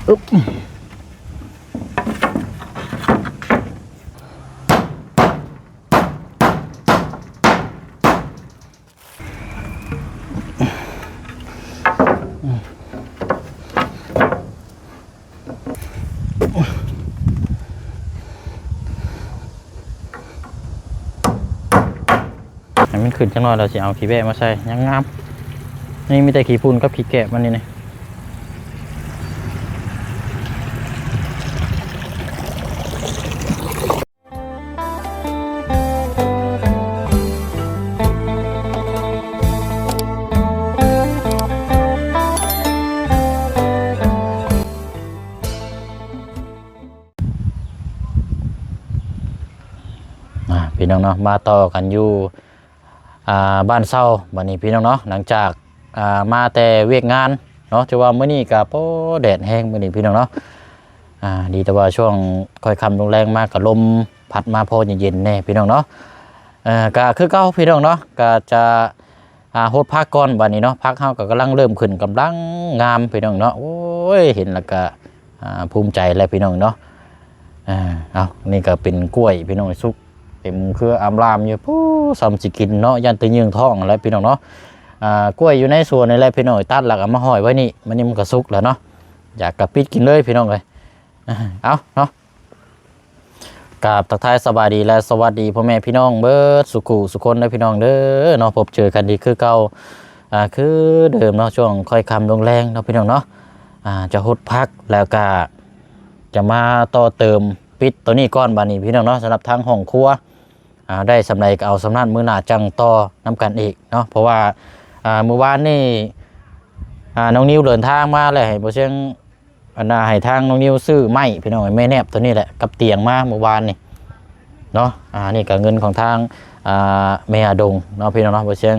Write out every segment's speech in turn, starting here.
ອຶບ ໃຫ້ມັນຂຶ້ນຈັກໜ້ອຍ ແລ້ວຊິເອົາຂີ້ແບ້ມາໃສ່ ຍັງງາມ. ນີ້ມີແຕ່ຂີ້ຝຸ່ນກັບຂີ້ແກບມັນນີ້ນະ. ອ່າ ພີ່ນ້ອງເນາະ ມາຕໍ່ກັນຢູ່ ອ່າ ບ້ານເຊົ່າບັດນີ້ ພີ່ນ້ອງເນາະ. ຫຼັງຈາກ ອ່າ ມາແຕ່ວຽກງານເນາະ ຖືວ່າມື້ນີ້ກໍ ໂອ້ ແດດແຮງມື້ນີ້ ພີ່ນ້ອງເນາະ. ອ່າ ດີແຕ່ວ່າຊ່ວງຄ່ອຍຄ່ຳລົງແລງມາ ກໍລົມພັດມາພໍເຢັນໆແດ່ ພີ່ນ້ອງເນາະ. ເອີ ກໍຄືເກົ່າ ພີ່ນ້ອງເນາະ ກໍຈະ ອ່າ ຫົດຜັກກ່ອນບັດນີ້ເນາະ. ຜັກເຮົາກໍກຳລັງເລີ່ມຂຶ້ນ ກຳລັງງາມ ພີ່ນ້ອງເນາະ. ໂອ້ຍ ເຫັນແລ້ວກໍ ອ່າ ພູມໃຈແຫຼະ ພີ່ນ້ອງເນາະ. ອ່າ ເອົາ ນີ້ກໍເປັນກ້ວຍ ພີ່ນ້ອງ ສຸກເຕັມເຄືອອາມລາມຢູ່. ປູ້ ສ່ຳຊິກິນເນາະ ຢ້ານແຕ່ຍືງທ້ອງແຫຼະ ພີ່ນ້ອງເນາະ. ອ່າ ກ້ວຍຢູ່ໃນສວນນີ້ແຫຼະ ພີ່ນ້ອງ ຕັດແລ້ວກໍມາຫ້ອຍໄວ້ນີ້ ມັນນີ້ມັນກໍສຸກແລ້ວເນາະ. ຢາກກໍປິດກິນເລີຍ ພີ່ນ້ອງເອີຍ. ເອົາເນາະ ກາບທັກທາຍສະບາຍດີ ແລະ ສະຫວັດດີພໍ່ແມ່ພີ່ນ້ອງເບິດສຸຂູສຸຄົນເດີ ພີ່ນ້ອງເດີເນາະ. ພົບເຈີກັນອີກຄືເກົ່າ ອ່າ ຄືເດີມເນາະ ຊ່ວງຄ່ອຍຄ່ຳລົງແລງເນາະ ພີ່ນ້ອງເນາະ. ອ່າ ຈະຫົດຜັກ ແລ້ວກະຈະມາຕໍ່ເຕີມ ປິດໂຕນີ້ກ່ອນບາດນີ້ ພີ່ນ້ອງເນາະ. ສຳລັບທາງຫ້ອງຄົວ ອ່າ ໄດ້ສ່ຳໃດກໍເອົາສ່ຳນັ້ນ ມື້ໜ້າຈັ່ງຕໍ່ນຳກັນອີກເນາະ. ເພາະວ່າ ອ່າ ມື້ວານນີ້ ອ່າ ນ້ອງນິວເດີນທາງມາແລ້ວ ໃຫ້ບໍ່ຊຽງ ອັນນ່າ ໃຫ້ທາງນ້ອງນິວຊື້ໄມ້ ພີ່ນ້ອງເອີຍ ໄມ້ແນບໂຕນີ້ແຫຼະ ກັບຕຽງມາມື້ວານນີ້ເນາະ. ອ່າ ນີ້ກໍເງິນຂອງທາງ ອ່າ ແມ່ອາດົງເນາະ ພີ່ນ້ອງເນາະ. ບໍ່ຊຽງ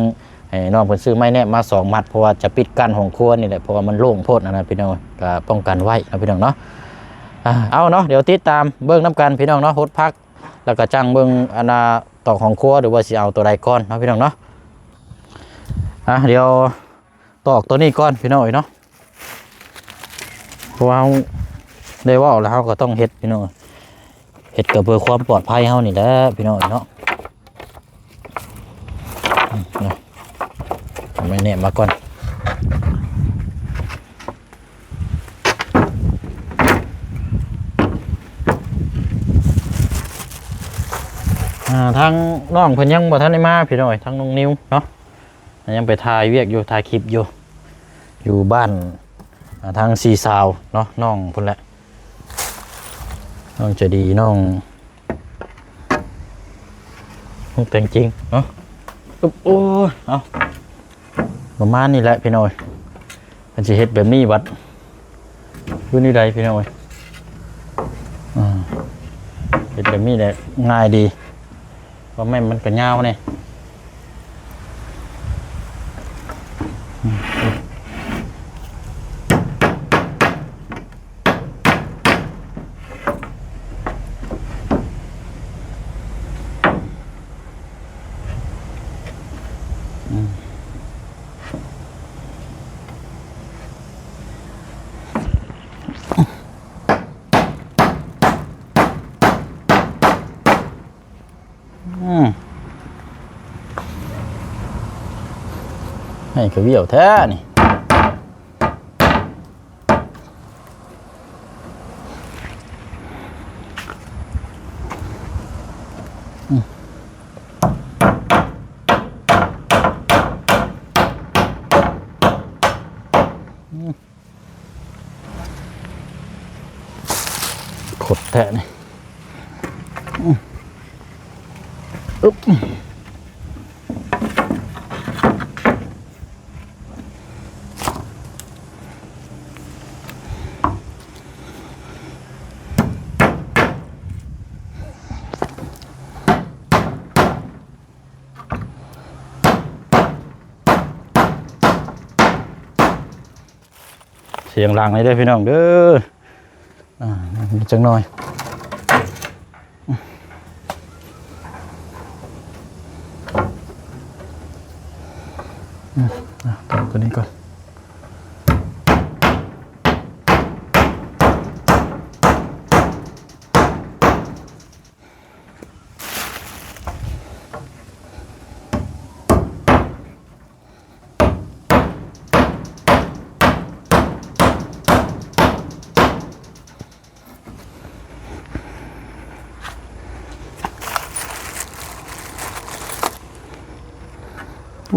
ໃຫ້ນ້ອງເພິ່ນຊື້ໄມ້ແນບມາສອງມັດ ເພາະວ່າຈະປິດກັ້ນຫ້ອງຄົວນີ້ແຫຼະ ເພາະວ່າມັນໂລ່ງໂພດ ອັນນັ້ນ ພີ່ນ້ອງ ກໍປ້ອງກັນໄວ້ເນາະ ພີ່ນ້ອງເນາະ. ອ່າ ເອົາເນາະ ດຽວຕິດຕາມເບິ່ງນຳກັນ ພີ່ນ້ອງເນາະ. ຫົດຜັກ ແລ້ວກໍຈັ່ງເບິ່ງ ອັນນ່າ ຕອກຫ້ອງຄົວ ຫຼືວ່າຊິເອົາໂຕໃດກ່ອນເນາະ ພີ່ນ້ອງເນາະ. ອ່າ ດຽວ ຕອກໂຕນີ້ກ່ອນ ພີ່ນ້ອງເອີຍເນາະ. ເພາະວ່າເຮົາໄດ້ເວົ້າແລ້ວ ເຮົາກໍຕ້ອງເຮັດ ພີ່ນ້ອງເອີຍ. ເຮັດກໍເພື່ອຄວາມປອດໄພເຮົານີ້ແຫຼະ ພີ່ນ້ອງເອີຍເນາະ. ເອົາໄມ້ແນບມາກ່ອນ. ອ່າ ທາງນ້ອງເພິ່ນຍັງບໍ່ທັນໄດ້ມາ ພີ່ນ້ອງເອີຍ ທາງນ້ອງນິວເນາະ. ຍັງໄປຖ່າຍວຽກຢູ່ ຖ່າຍຄລິບຢູ່ ຢູ່ບ້ານ ອ່າ ທາງສີ່ສາວເນາະ ນ້ອງພຸ້ນແຫຼະ ນ້ອງໃຈດີ ນ້ອງ ນ້ອງແຕ່ງຈິງເນາະ. ອຶບ ໂອ້ຍ ເອົາ ປະມານນີ້ແຫຼະ ພີ່ນ້ອງເອີຍ. ເພິ່ນຊິເຮັດແບບນີ້ບັດ ຢູ່ນີ້ໃດ ພີ່ນ້ອງເອີຍ. ອ່າ ເຮັດແບບນີ້ແຫຼະ ງ່າຍດີ ເພາະແມ່ນມັນກໍຍາວແດ່. ອືມ ໃຫ້ກະຫວ່ຽວແທ້ນີ້. ຂົດແທ້ນີ້. ອືມ ອຶບ ສຽງດັງເລີຍເດີພີ່ນ້ອງເດີ. ອ່າ ຈັກໜ່ອຍ ອ່າ ຕອກຕົວນີ້ກ່ອນ.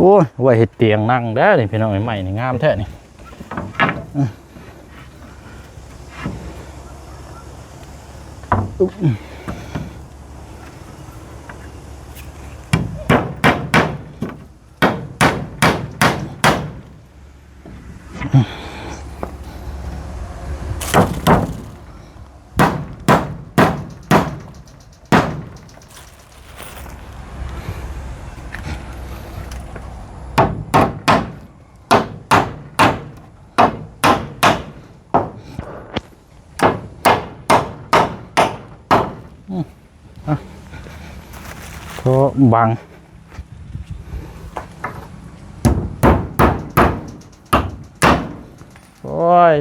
ອ້ຍ ໄວ້ເຮັດຕຽງນັ່ງເດີ້ນີ້ພີ່ນ້ອງເອີຍ ໄມ້ນີ້ງາມແທ້ນີ້. ອືມ ອ່ະ ພໍບັງ ໂອ້ຍ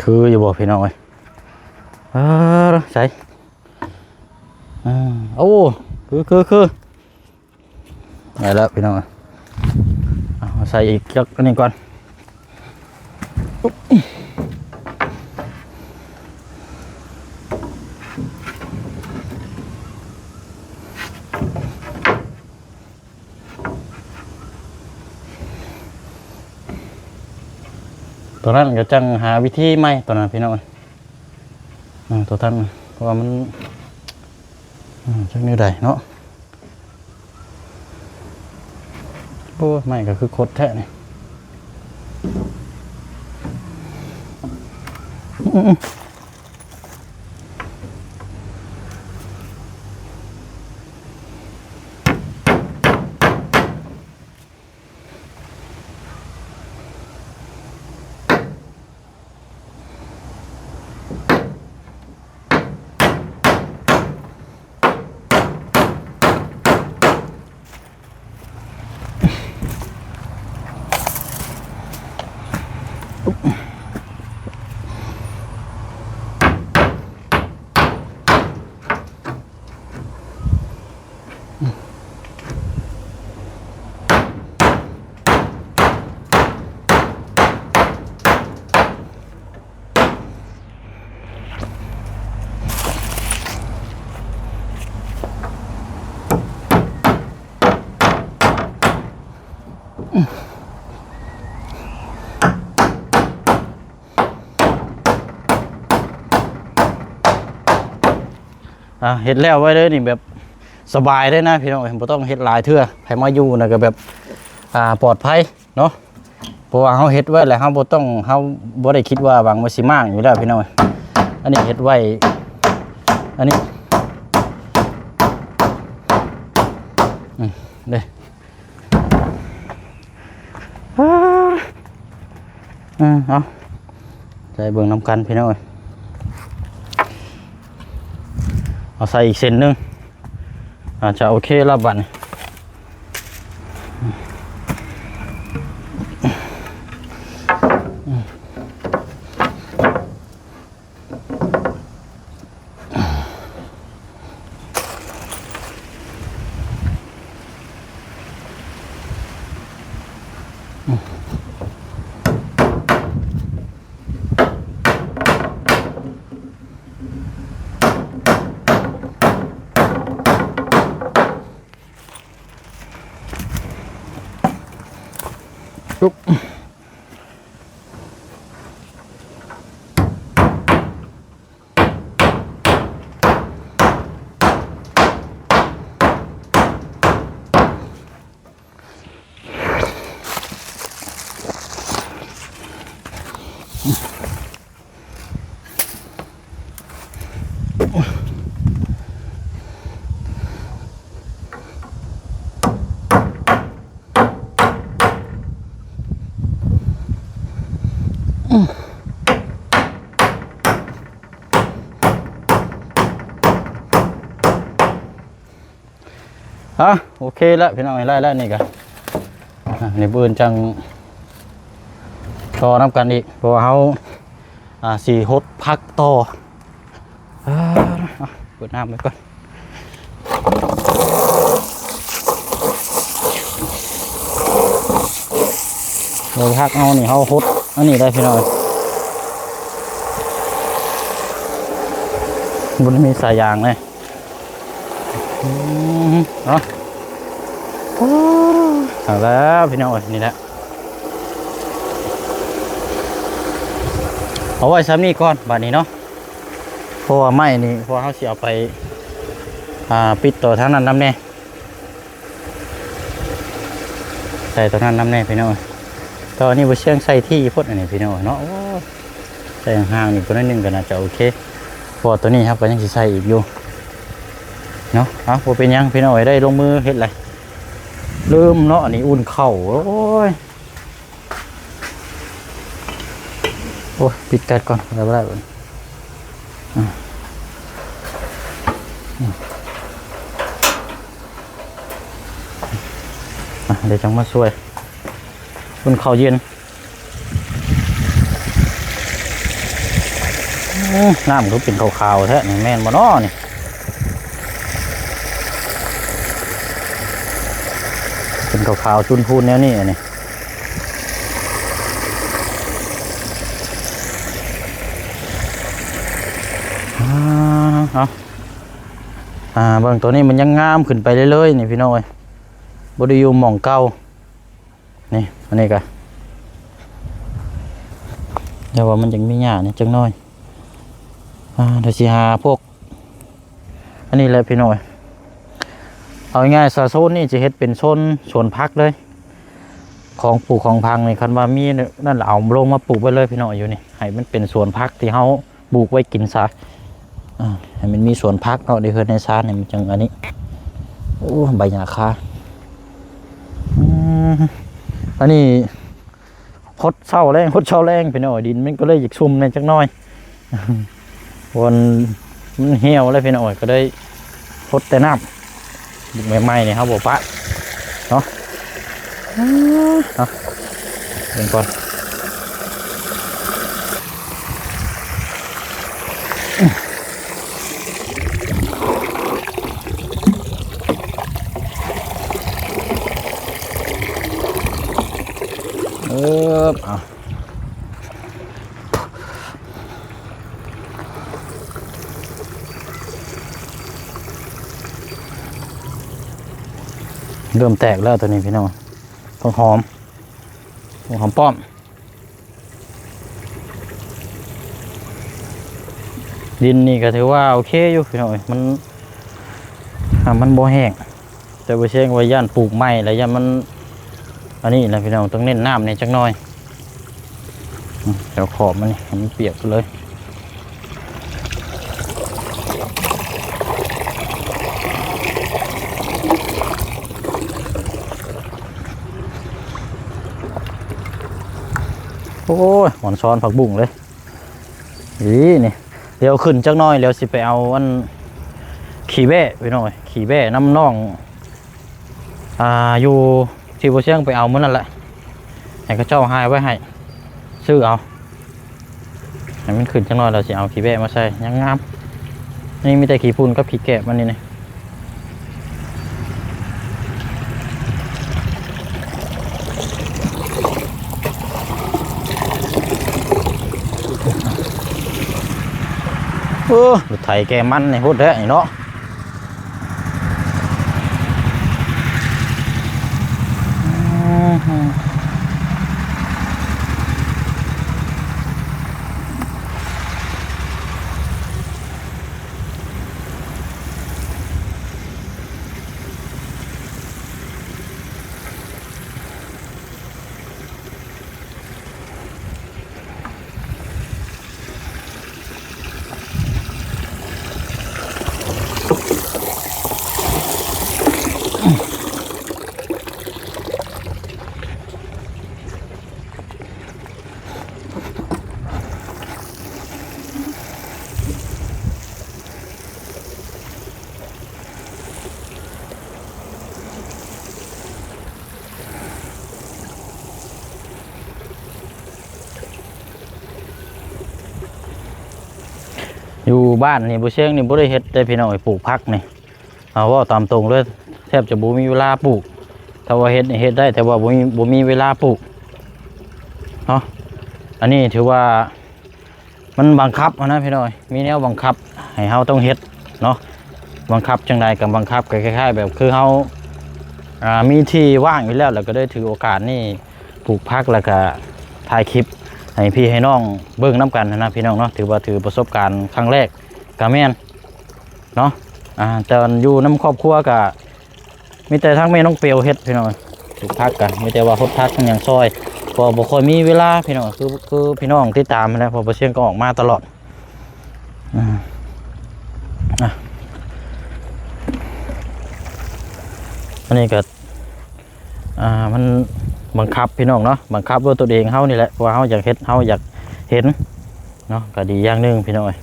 ຄືຢູ່ບໍ່ພີ່ນ້ອງເອີຍ? ເອີ ໃສ ອ່າ ໂອ້ ຄື ຄື ຄື ໄດ້ແລ້ວພີ່ນ້ອງເອີຍ. ເອົາໃສ່ອີກຈັກອັນນີ້ກ່ອນ. ຕົວນັ້ນກໍຈັ່ງຫາວິທີໃໝ່ຕົວນັ້ນພີ່ນ້ອງເອີຍ. ອາ ຕົວນັ້ນ ເພາະວ່າມັນ ອາ ຈັກແນວໃດເນາະ. ໂອ້ຍ ໄມ້ກໍຄືຄົດແທ້ນີ້. ອືມ ອ່າ ເຮັດແລ້ວໄວ້ເລີຍນີ້ ແບບສະບາຍເລີຍນະພີ່ນ້ອງເອີຍ ບໍ່ຕ້ອງເຮັດຫຼາຍເທື່ອ ໃຜມາຢູ່ນະກໍແບບ ອ່າ ປອດໄພເນາະ. ເພາະວ່າເຮົາເຮັດໄວ້ແລ້ວ ເຮົາບໍ່ຕ້ອງ ເຮົາບໍ່ໄດ້ຄິດວ່າຫວັງວ່າຊິມ້າງຢູ່ແລ້ວພີ່ນ້ອງເອີຍ. ອັນນີ້ເຮັດໄວ້ ອັນນີ້ ອືມ ເດ້ ອ່າ ເອົາໃສ່ເບິ່ງນຳກັນພີ່ນ້ອງເອີຍ. ເອົາໃສ່ອີກເສັ້ນໜຶ່ງ ອາດຈະໂອເຄແລ້ວບັດນີ້. ອ່ະ ໂອເຄແລ້ວພີ່ນ້ອງ ໄດ້ແລ້ວນີ້ກະ ອ່ະ ນີ້ມື້ອື່ນຈັ່ງຕໍ່ນຳກັນອີກ ເພາະວ່າເຮົາ ອ່າ ຊິຫົດຜັກຕໍ່. ອ່າ ເປີດນ້ຳໄວ້ກ່ອນ. ໃບຜັກເຮົານີ້ ເຮົາຫົດອັນນີ້ໄດ້ພີ່ນ້ອງ ບໍ່ໄດ້ມີສາຍຢາງເດ້. ອືມ ເອົາ ເອົາແລ້ວພີ່ນ້ອງເອີຍ ນີ້ແຫຼະ ເອົາໄວ້ຊ່ຳນີ້ກ່ອນບາດນີ້ເນາະ ເພາະວ່າໄມ້ນີ້ ເພາະເຮົາຊິເອົາໄປ ອ່າ ປິດຕໍ່ທາງນັ້ນນຳແດ່ ໃສ່ຕົວນັ້ນນຳແດ່ພີ່ນ້ອງເອີຍ. ແຕ່ວ່ານີ້ບໍ່ຊຽງໃສ່ຖີ່ໂພດ ອັນນີ້ພີ່ນ້ອງເນາະ ໂອ້ ໃສ່ຫ່າງໆນີ້ ຜູ້ໜ້ອຍໜຶ່ງກໍໜ້າຈະໂອເຄ ເພາະວ່າຕົວນີ້ເຮົາກໍຍັງຊິໃສ່ອີກຢູ່ເນາະ. ເອົາ ບໍ່ເປັນຫຍັງພີ່ນ້ອງເອີຍ ໄດ້ລົງມືເຮັດແຫຼະ ລືມເນາະ ອັນນີ້ອຸ່ນເຂົ້າ ໂອ້ຍ ໂອ້ຍ ປິດແກັດກ່ອນ ບໍ່ໄດ້ ບໍ່ໄດ້ ອາ ອາ ດຽວຈັ່ງມາຊ່ວຍ อุ่ນເຂົ້າເຢັນ. ອື ນ້ຳຄືເປັນຂາວໆແທ້ນີ້ ແມ່ນບໍ່ນໍນີ້ ເປັນຂາວໆຊຸນພູນແນວນີ້ ອັນນີ້ ອາ ເອົາ ອາ ເບິ່ງ ໂຕນີ້ມັນຍັງງາມຂຶ້ນໄປເລື້ອຍໆນີ້ພີ່ນ້ອງເອີຍ ບໍ່ໄດ້ຢູ່ໝ່ອງເກົ່າ. ນີ້ ອັນນີ້ກະ ແຕ່ວ່າມັນຍັງມີຫຍ້ານີ້ຈັກໜ້ອຍ ອາ ດຽວຊິຫາພວກ ອັນນີ້ແຫຼະພີ່ນ້ອງເອີຍ. ເອົາງ່າຍໆຊະ ໂຊນນີ້ຈະເຮັດເປັນໂຊນສວນຜັກເລີຍ ຂອງປູກຂອງຝັງນີ້ ຄັນວ່າມີນັ້ນລະເອົາລົງມາປູກໄວ້ເລີຍພີ່ນ້ອງ ຢູ່ນີ້ ໃຫ້ມັນເປັນສວນຜັກທີ່ເຮົາ ປູກໄວ້ກິນຊະ ອາ ໃຫ້ມັນມີສວນຜັກເນາະ ໃນເຮືອນໃນຊານໃຫ້ມັນຈັ່ງອັນນີ້. ໂອ້ ໃບຫຍ້າຄາ ອືມ ອັນນີ້ຫົດເຊົ້າແລງ ຫົດເຊົ້າແລງພີ່ນ້ອງ ດິນມັນກໍເລີຍຢາກຊຸ່ມແດ່ຈັກໜ້ອຍ ມັນ ມັນຫ່ຽວແລ້ວພີ່ນ້ອງ ກໍເລີຍຫົດແຕ່ນ້ຳ. ໃໝ່ໆນີ້ເຮົາບໍ່ປະເນາະ ເອົາ ເບິ່ງກ່ອນ ເອີບ ເອົາ ເລີ່ມແຕກແລ້ວໂຕນີ້ພີ່ນ້ອງ ຜັກຫອມ ຜັກຫອມປ້ອມ. ດິນນີ້ກໍຖືວ່າໂອເຄຢູ່ພີ່ນ້ອງເອີຍ ມັນ ອ່າ ມັນບໍ່ແຫ້ງ ແຕ່ບໍ່ເຊີງວ່າຢ້ານປູກໃໝ່ແລ້ວຢ້ານມັນ ອັນນີ້ນະພີ່ນ້ອງ ຕ້ອງເນັ້ນນ້ຳແດ່ຈັກໜ້ອຍ. ອືມ ແຖວຂອບມັນນີ້ໃຫ້ມັນປຽກໄປເລີຍ. ໂອ້ຍ ອອນຊອນຜັກບຸ້ງເລີຍ. ນີ້ ນີ້ ດຽວຂຶ້ນຈັກໜ້ອຍ ດຽວຊິໄປເອົາອັນຂີ້ແບ້ພີ່ນ້ອງເອີຍ ຂີ້ແບ້ນຳນ້ອງ ອ່າ ຢູ່ທີ່ບໍ່ຊຽງໄປເອົາມື້ນັ້ນແຫຼະ ໃຫ້ເຂົາເຈົ້າຫາຍໄວ້ໃຫ້ ຊື້ເອົາ ໃຫ້ມັນຂຶ້ນຈັກໜ້ອຍ ແລ້ວຊິເອົາຂີ້ແບ້ມາໃສ່ ຍັງງາມ. ນີ້ມີແຕ່ຂີ້ຝຸ່ນກັບຂີ້ແກບມັນນີ້ນະ. ໂອ້ ລົດໄຖແກ່ມັນນີ້ໂຫດແທ້ນີ້ເນາະ. ຢູ່ບ້ານນີ້ ບໍ່ຊຽງນີ້ບໍ່ໄດ້ເຮັດເດ້ພີ່ນ້ອງເອີຍ ປູກຜັກນີ້ ເອົາເວົ້າຕາມຕົງເລີຍ ແທບຈະບໍ່ມີເວລາປູກ. ຖ້າວ່າເຮັດນີ້ເຮັດໄດ້ ແຕ່ວ່າບໍ່ມີ ບໍ່ມີເວລາປູກ. ເນາະ. ອັນນີ້ຖືວ່າມັນບັງຄັບຫັ້ນນະພີ່ນ້ອງ, ມີແນວບັງຄັບໃຫ້ເຮົາຕ້ອງເຮັດເນາະ. ບັງຄັບຈັ່ງໃດກໍບັງຄັບ ກໍຄ້າຍໆແບບຄືເຮົາ ອ່າ ມີທີ່ວ່າງຢູ່ແລ້ວ ແລ້ວກໍໄດ້ຖືໂອກາດນີ້ ປູກຜັກ ແລ້ວກະຖ່າຍຄລິບໃຫ້ພີ່ໃຫ້ນ້ອງເບິ່ງນຳກັນນະພີ່ນ້ອງເນາະ. ຖືວ່າຖືປະສົບການຄັ້ງແລກກະແມ່ນເນາະ. ອ່າ ຕອນຢູ່ນຳຄອບຄົວກະມີແຕ່ທາງແມ່ນ້ອງເປວເຮັດພີ່ນ້ອງ, ປູກຜັກກະມີແຕ່ວ່າຫົດຜັກຫຍັງຊ່ອຍ ເພາະບໍ່ຄ່ອຍມີເວລາພີ່ນ້ອງ. ຄື ຄືພີ່ນ້ອງຕິດຕາມຫັ້ນແຫຼະ ເພາະບໍ່ຊຽງກໍອອກມາຕະຫຼອດ. ອືມ ອ່ະ ອັນນີ້ກໍ ອ່າ ມັນບັງຄັບພີ່ນ້ອງເນາະ, ບັງຄັບດ້ວຍຕົນເອງເຮົານີ້ແຫຼະ ເພາະວ່າເຮົາຢາກເຮັດ ເຮົາຢາກເຫັນເນາະ. ກໍດີຢ່າງໜຶ່ງພີ່ນ້ອງເອີຍ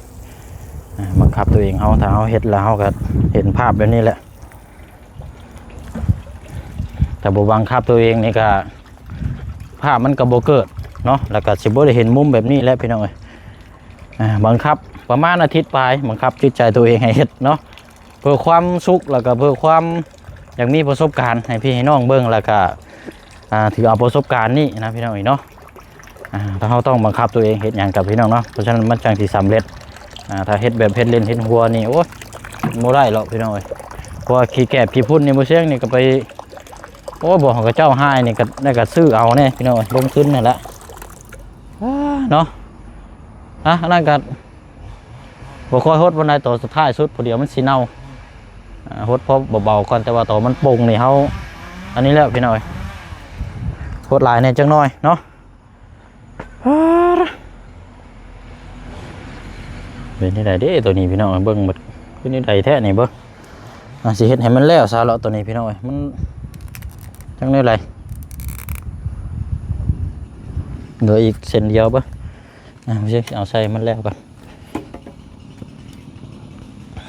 ອ່າ ບັງຄັບຕົວເອງເຮົາ, ຖ້າເຮົາເຮັດແລ້ວເຮົາກໍເຫັນພາບແບບນີ້ແຫຼະ. ຖ້າບໍ່ບັງຄັບຕົວເອງນີ້ກໍ ພາບມັນກໍບໍ່ເກີດເນາະ, ແລ້ວກໍຊິບໍ່ໄດ້ເຫັນມຸມແບບນີ້ແຫຼະພີ່ນ້ອງເອີຍ. ອ່າ ບັງຄັບປະມານອາທິດປາຍ ບັງຄັບຈິດໃຈຕົວເອງໃຫ້ເຮັດເນາະ ເພື່ອຄວາມສຸກ ແລ້ວກໍເພື່ອຄວາມຢາກມີປະສົບການໃຫ້ພີ່ໃຫ້ນ້ອງເບິ່ງ ແລ້ວກໍ ອ່າ ຖືເອົາປະສົບການນີ້ນະພີ່ນ້ອງເອີຍເນາະ. ອ່າ ຖ້າເຮົາຕ້ອງບັງຄັບຕົວເອງເຮັດຫຍັງກັບພີ່ນ້ອງເນາະ, ເພາະສະນັ້ນມັນຈັ່ງຊິສຳເລັດ. ອ່າ ຖ້າເຮັດແບບເຮັດຫຼິ້ນເຮັດຫົວນີ້ ໂອ້ຍ ບໍ່ໄດ້ຫຼອກພີ່ນ້ອງເອີຍ. ເພາະວ່າຂີ້ແກບຂີ້ຝຸ່ນນີ້ ບໍ່ຊຽງນີ້ກໍໄປ ໂອ້ຍ ບອກເຂົາເຈົ້າຫາຍນີ້ກໍ ແລ້ວກໍຊື້ເອົາແດ່ພີ່ນ້ອງເອີຍ, ລົງທຶນຫັ້ນແຫຼະ ອ່າ ເນາະ. ອ່ະ ອັນນັ້ນກໍ ບໍ່ຄ່ອຍຫົດປານໃດ ຕອນສຸດທ້າຍສຸດ ພໍດຽວມັນຊິເນົ່າ. ອ່າ ຫົດພໍເບົາໆກ່ອນ, ແຕ່ວ່າຕອນມັນປົ່ງນີ້ເຮົາ ອັນນີ້ແລ້ວພີ່ນ້ອງເອີຍ, ຫົດຫຼາຍແດ່ຈັກໜ້ອຍເນາະ. ເປັນຈັ່ງໃດເດ້ໂຕນີ້ພີ່ນ້ອງ, ເບິ່ງໝົດ ເປັນຈັ່ງໃດແທ້ນີ້ເບິ່ງ. ອ່າ ຊິເຮັດໃຫ້ມັນແລ້ວຊະເລາະໂຕນີ້ພີ່ນ້ອງເອີຍ, ມັນຈັ່ງແນວໃດ. ເຫຼືອອີກເສັ້ນດຽວເບິ່ງ. ອ່າ ເອົາໃສ່ມັນແລ້ວກ່ອນ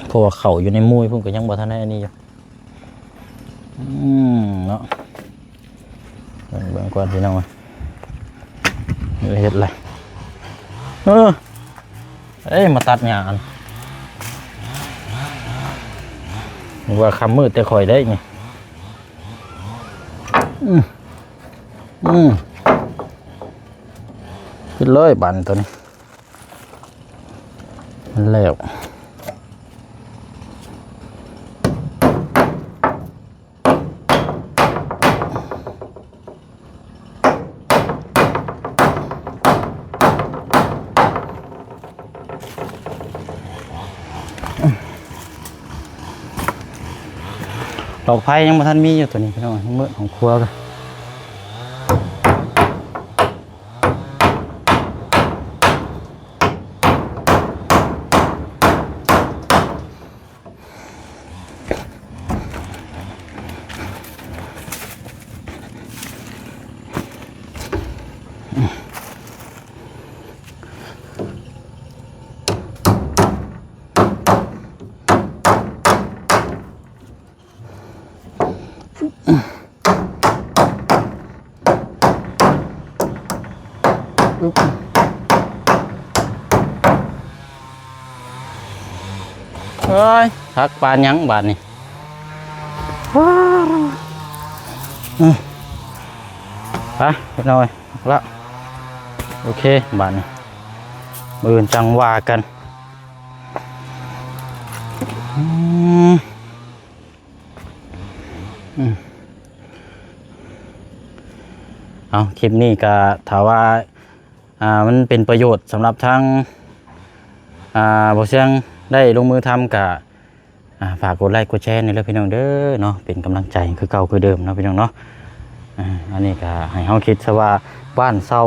ເພາະວ່າເຂົ້າຢູ່ໃນມຸ້ຍພຸ້ນກໍຍັງບໍ່ທັນໄດ້ອັນນີ້ຢູ່. ອືມ ເນາະ ເບິ່ງ ເບິ່ງກ່ອນພີ່ນ້ອງ ເຮັດແຫຼະ. ເອີ ເອີຍ ມາຕັດຫຍ້າອັນ ວ່າຄ່ຳມືດແຕ່ຂ້ອຍໄດ້ນີ້. ອືມ ອືມ ເຮັດເລີຍບາດນີ້ໂຕນີ້ ແລ້ວ ດອກໄຟຍັງບໍ່ທັນມີຢູ່ ໂຕນີ້ພີ່ນ້ອງ ຍັງມືດຂອງຄົວກັນ. ເອີຍ ຄັກປານຫຍັງບາດນີ້. ໄປພີ່ນ້ອງເອີຍ ລະ ໂອເຄ ບາດນີ້ມື້ອື່ນຈັ່ງວ່າກັນ. ອືມ ອືມ ເອົາ ຄລິບນີ້ກະຖ້າວ່າ ອ່າ ມັນເປັນປະໂຫຍດສຳລັບທາງ ອ່າ ບໍ່ຊຽງໄດ້ລົງມືທຳ ກະ ອ່າ ຝາກກົດໄລກົດແຊແດ່ເດີພີ່ນ້ອງເດີເນາະ ເປັນກຳລັງໃຈຄືເກົ່າຄືເດີມເນາະພີ່ນ້ອງເນາະ. ອ່າ ອັນນີ້ກະໃຫ້ເຮົາຄິດຊະວ່າບ້ານເຊົ່າ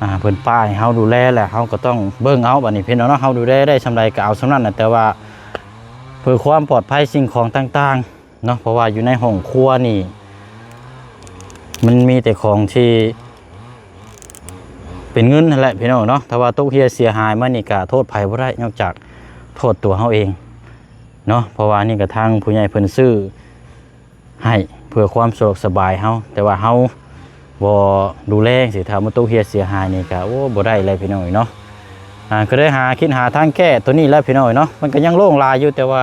ອ່າ ເພິ່ນປ້າໃຫ້ເຮົາດູແລ ແລະ ເຮົາກໍຕ້ອງເບິ່ງເອົາ ບາດນີ້ພີ່ນ້ອງເນາະ ເຮົາດູແລໄດ້ສ່ຳໃດກໍເອົາສ່ຳນັ້ນນະ ແຕ່ວ່າເພື່ອຄວາມປອດໄພສິ່ງຂອງຕ່າງໆເນາະ ເພາະວ່າຢູ່ໃນຫ້ອງຄົວນີ້ ມັນມີແຕ່ຂອງທີ່ເປັນເງິນຫັ້ນແຫຼະພີ່ນ້ອງເນາະ. ຖ້າວ່າຕົກເຮ່ຍເສຍຫາຍມານີ້ ກໍໂທດໃຜບໍ່ໄດ້ ນອກຈາກໂທດຕົວເຮົາເອງເນາະ ເພາະວ່າອັນນີ້ກໍທາງຜູ້ໃຫຍ່ເພິ່ນຊື້ ໃຫ້ເພື່ອຄວາມສະດວກສະບາຍເຮົາ ແຕ່ວ່າເຮົາບໍ່ດູແລຈັ່ງຊີ້ ຖ້າມັນຕົກເຮ່ຍເສຍຫາຍນີ້ກະ ໂອ້ ບໍ່ໄດ້ແລ້ວພີ່ນ້ອງເອີຍເນາະ. ອ່າ ກໍໄດ້ຫາ ຄິດຫາທາງແກ້ຕົວນີ້ແຫຼະພີ່ນ້ອງເອີຍເນາະ. ມັນກໍຍັງໂລ່ງຫຼາຍຢູ່ ແຕ່ວ່າ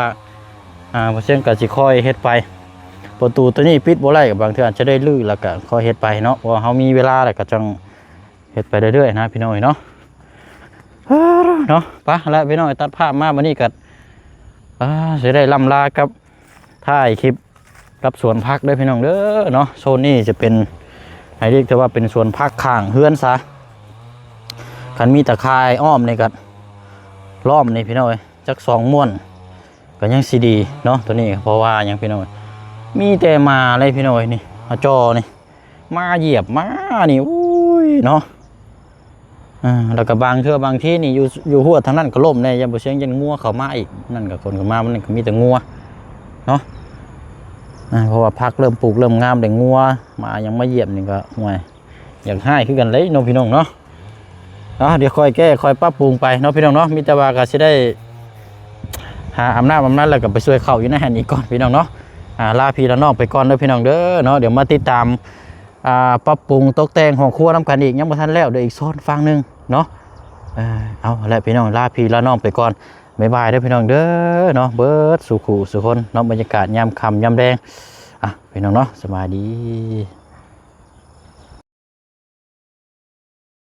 ອ່າ ບໍ່ຊຽງກໍຊິຄ່ອຍເຮັດໄປ. ປະຕູຕົວນີ້ປິດບໍ່ໄດ້ ກໍບາງເທື່ອອາດຈະໄດ້ຮື້ ແລ້ວກໍຄ່ອຍເຮັດໄປເນາະ ເພາະວ່າເຮົາມີເວລາ ແລ້ວກໍຈັ່ງ ເຮັດໄປເລື້ອຍໆນະພີ່ນ້ອງເອີຍເນາະ. ເອີ ເນາະ ໄປລະພີ່ນ້ອງເອີຍ ຕັດພາບມາບັດນີ້ກໍ ອ່າ ຊິໄດ້ລ່ຳລາກັບ ຖ່າຍຄລິບກັບສວນຜັກເດີພີ່ນ້ອງເດີເນາະ. ໂຊນນີ້ຈະເປັນ ໃຫ້ເອີ້ນວ່າເປັນສວນຜັກຂ້າງເຮືອນຊະ. ຄັນມີຕາຂ່າຍອ້ອມນີ້ກໍລ້ອມນີ້ພີ່ນ້ອງເອີຍ ຈັກສອງມ້ວນກໍຍັງຊິດີເນາະ. ໂຕນີ້ເພາະວ່າຫຍັງພີ່ນ້ອງເອີຍ ມີແຕ່ໝາເລີຍພີ່ນ້ອງເອີຍ ນີ້ ມາຈ່ອນີ້ ໝາຢຽບໝານີ້ ໂອ້ຍເນາະ. ອ່າ ແລ້ວກໍບາງເທື່ອບາງທີນີ້ຢູ່ ຢູ່ຮົ້ວທາງນັ້ນກໍລົ້ມແດ່ ຢ້ານບໍ່ຊຽງ ຢ້ານງົວເຂົ້າມາອີກ ນັ້ນກໍຄົນກໍມາ ມັນກໍມີແຕ່ງົວເນາະ. ອ່າ ເພາະວ່າຜັກເລີ່ມປູກເລີ່ມງາມແລ້ວ ງົວໝາຫຍັງມາຢຽບນີ້ກໍ ໂອ້ຍ ຢາກຮ້າຍຄືກັນເລີຍເນາະພີ່ນ້ອງເນາະ. ເອົາ ດຽວຄ່ອຍແກ້ຄ່ອຍປັບປຸງໄປເນາະພີ່ນ້ອງເນາະ. ມີແຕ່ວ່າກໍຊິໄດ້ຫາອາບນ້ຳອາບໃນ ແລ້ວກໍໄປຊ່ວຍເຂົ້າຢູ່ໃນຫັ້ນອີກກ່ອນພີ່ນ້ອງເນາະ. ອ່າ ລາພີ່ລານ້ອງໄປກ່ອນເດີພີ່ນ້ອງເດີເນາະ. ດຽວມາຕິດຕາມ ອ່າ ປັບປຸງຕົກແຕ່ງຫ້ອງຄົວນຳກັນອີກ ຍັງບໍ່ທັນແລ້ວ ເດີອີກໂຊນຝັ່ງໜຶ່ງເນາະ. ເອີ ເອົາແຫຼະພີ່ນ້ອງ ລາພີ່ລານ້ອງໄປກ່ອນ ບາຍບາຍເດີພີ່ນ້ອງເດີເນາະ ເບິດສູ່ຄູ່ສູ່ຄົນເນາະ. ບັນຍາກາດຍາມຄ່ຳຍາມແລງ ອ່ະ ພີ່ນ້ອງເນາະ ສະບາຍດີ.